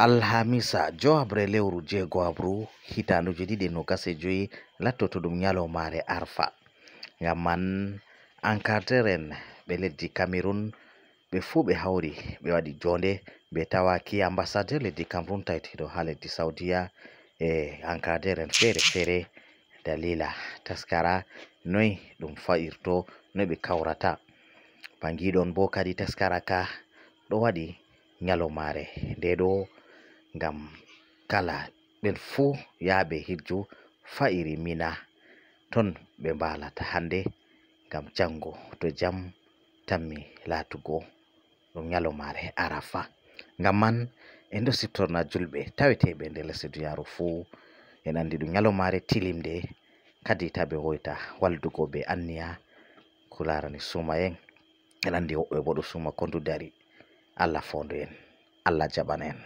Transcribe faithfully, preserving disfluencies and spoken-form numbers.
Alhamisa, jowaɓre lewru jeegowaɓru, hitaanduji ɗiɗi e nogas e joyi, lattoto ɗum ñalawmaare Arfa. Ngam man, encadreur en ɓe leddi Cameroun, ɓe fuu ɓe hawri, ɓe waɗi joonde, ɓe tawaaki ambassadeur leddi Cameroun tawteeɗo haa leddi Saudiya, e encadreur en feere feere. Dalila taskara, noy ɗum fa'irto, noy ɓe kawrata. Ɓangiɗon bo kadi taskara ka ɗo waɗi ñalawmaare nde ɗo, ngam kala ɓen fuu yaaɓe hijju fa'iri Mina, ton ɓe mbaalata hande, ngam jango to jam tammi laatugo ɗum ñalawmaare Arafa. Ngam man, en ɗo siftorna julɓe taweteeɓe nder lesɗe duniyaaru fuu. En andi ɗum ñalawmaare tilimnde, kadi ta ɓe woyta waldugo be anniya ko laarani suumayen. En andi woɓɓe bo ɗo suuma kondu dari. Allah foondu en, Allah jaɓana en.